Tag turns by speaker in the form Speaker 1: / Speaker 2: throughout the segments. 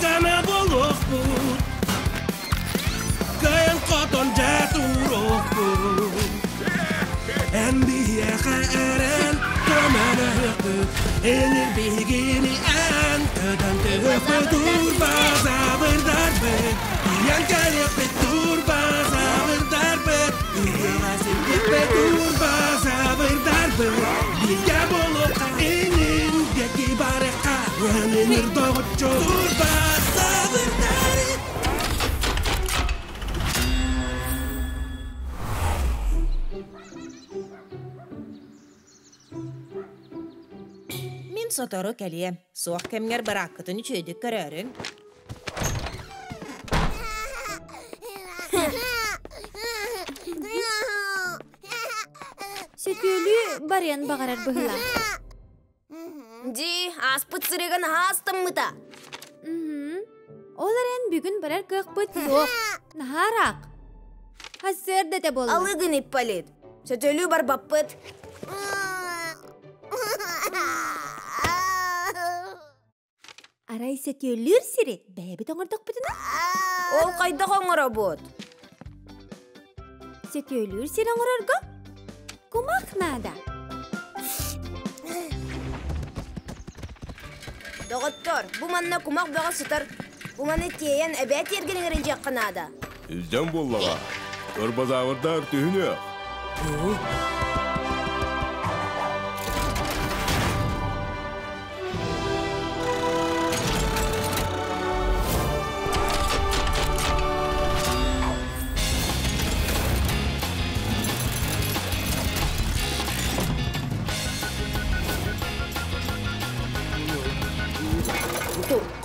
Speaker 1: Күүс-көмө буолуохпут, Кыайан-хотон дьэ туруохпут. Эн биһиэхэ эрэн көмөлөһүөхпүт, Энир биһигини эн көтөн түһүөхпүт. Турбазаврдарбыт, тиийэн кэлиэхпит. Турбазаврдарбыт, ыһыаҕа сирдиэхпит. Турбазаврдарбыт, бииргэ буолуохха инин диэки барыахха. Өнүнүр доҕоччу Турбазаврдар.
Speaker 2: Мин сотору кэлиэм. Суох кэмҥэр бырааккытын үчүгэйдик көрөөрүҥ.
Speaker 3: Сөтүөлүү барыан баҕарар быһыылаах.
Speaker 4: Дии, ааспыт сырыыга наһаа астыммыта.
Speaker 3: Ол эрэн бүгүн барар кыахпыт суох. Наһаа ыраах. Сарсыарда этэ буолла.
Speaker 4: Алыгын Ипполит. Сөтөлүү барбаппыт.
Speaker 3: Арай сөтүөлүүр сири бэйэбит оҥордохпутуна?
Speaker 4: Ол хайдах оҥоробут?
Speaker 3: Сөтүөлүүр сир оҥорорго кумах наада.
Speaker 4: Доҕоттор, бу манна кумах бөҕө сытар. Бу маны тиэйэн эбээ тиэргэнигэр илдьиэххэ наада.
Speaker 5: Илдьэн буоллаҕа. Ырбазаврдар түһүнүөх.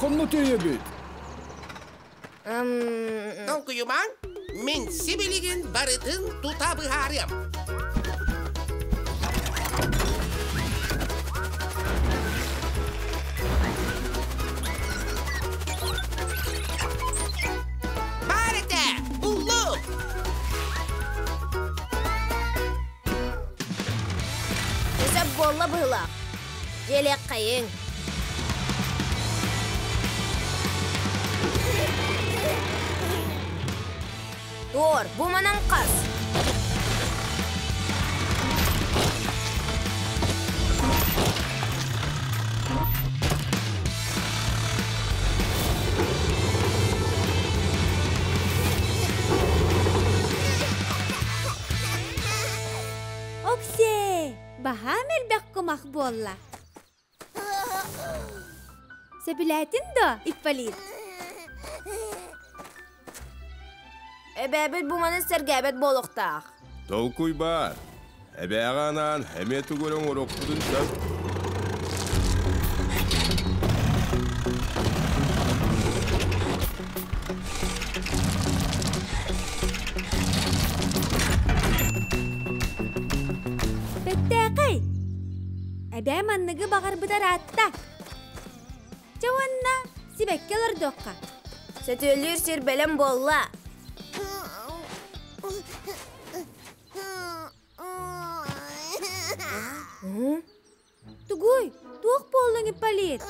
Speaker 6: Ханна тиэйэбит?
Speaker 7: Толкуйумаҥ, мин сибилигин барытын тута быһаарыам. Баар этэ, буллук!
Speaker 4: Сөп буолла быһыылаах. Дьиэлиэххэйиҥ. Туор, бу манан хас.
Speaker 3: Оксей, баһаам элбэх кумах буолла. Сөбүлээтин дуо, Ипполит?
Speaker 4: Эбээбит бу маны сэргээбэт буолуохтаах.
Speaker 5: Толкуй баар. Эбээҕэ анаан эмиэ тугу эрэ оҥоруохпутун сөп.
Speaker 3: Бэттээхэй! Эбээ манныгы баҕарбыта ыраатта. Чэ уонна сибэкки олордуохха.
Speaker 4: Сөтүөлүүр сир бэлэм буолла.
Speaker 3: Тугуй? Туох буоллуҥ, Ипполит?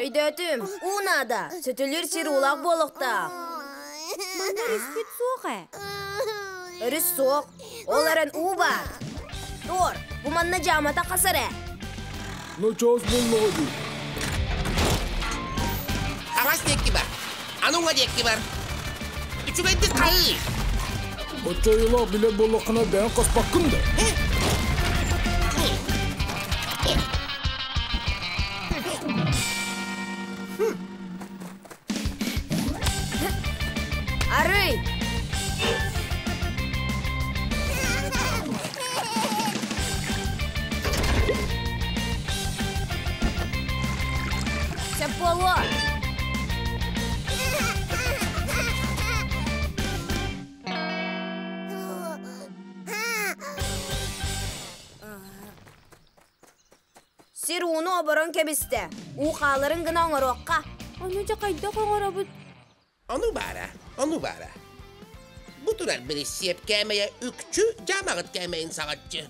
Speaker 4: Өйдөөтүм, уу наада. Сөтөлүүр сир уулаах буолуохтаах.
Speaker 3: Манна өрүспүт суох ээ.
Speaker 4: Өрүс суох. Ол эрэн уу баар. Туор, бу манна дьаамата хас эрэ.
Speaker 6: Начаас буоллаҕа дии.
Speaker 7: Хаҥас диэки бар. Аны уҥа диэки бар. Үчүгэйдик хаһыы.
Speaker 6: Оччо айылаах билэр буоллаххына бэйэҥ хаспаккын да.
Speaker 4: Арый! Сөп буолуо! Сир ууну оборон кэбистэ. Уу хааларын гына оҥоруохха.
Speaker 3: Ону дьэ хайдах оҥоробут?
Speaker 7: Ону баара, ону баара. Бу турар бириссиэп кээмэйэ үкчү дьаамаҕыт кээмэйин саҕаччы.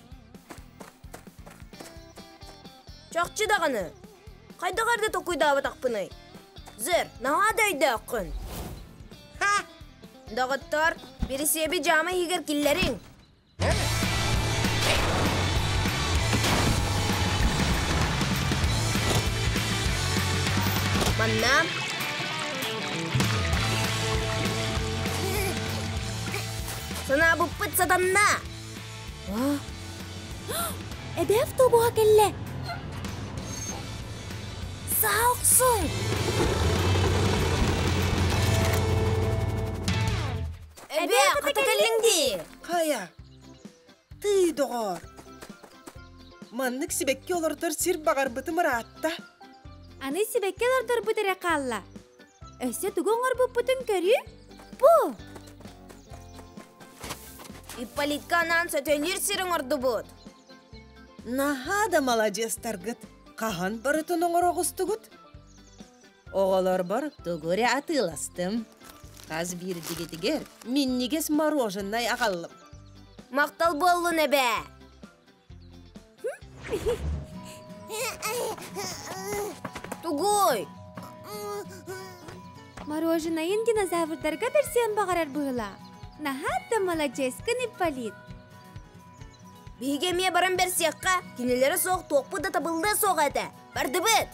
Speaker 4: Чахчы даҕаны. Хайдах эрдэ толкуйдаабатахпыный? Зыр, наһаа да өйдөөххүн.
Speaker 7: Ха!
Speaker 4: Доҕоттор, бирисиэби дьаама иһигэр киллэриҥ. Манна Санаабыппыт сатанна!
Speaker 3: Эбээ автобуһа кэллэ.
Speaker 4: Саа охсуҥ! Эбээ, хата кэллиҥ дии!
Speaker 8: Хайа, тыый доҕоор! Маннык сибэкки олордор сир баҕарбытым ыраатта.
Speaker 3: Аны сибэкки олордорбут эрэ хаалла. Өссө тугу оҥорбуппутун көрүү? Бу!
Speaker 4: Ипполитка анаан сөтөлүүр сир оҥордубут.
Speaker 8: Наһаа да маладьыастаргыт! Хаһан барытын оҥоро оҕустугут?
Speaker 2: Оҕолорбор тугу эрэ атыыластым. Хас биирдигитигэр минньигэс мороженай аҕаллым.
Speaker 4: Махтал буоллун эбээ! Тугуй?
Speaker 3: Мороженайын динозаврдарга бэрсиэн баҕарар быһыылаах. Наһаа да маладьыаскын, Ипполит.
Speaker 4: Биһиги эмиэ баран бэрсиэххэ, кинилэрэ суох туохпут да табыллыа суоҕа этэ. Бардыбыт!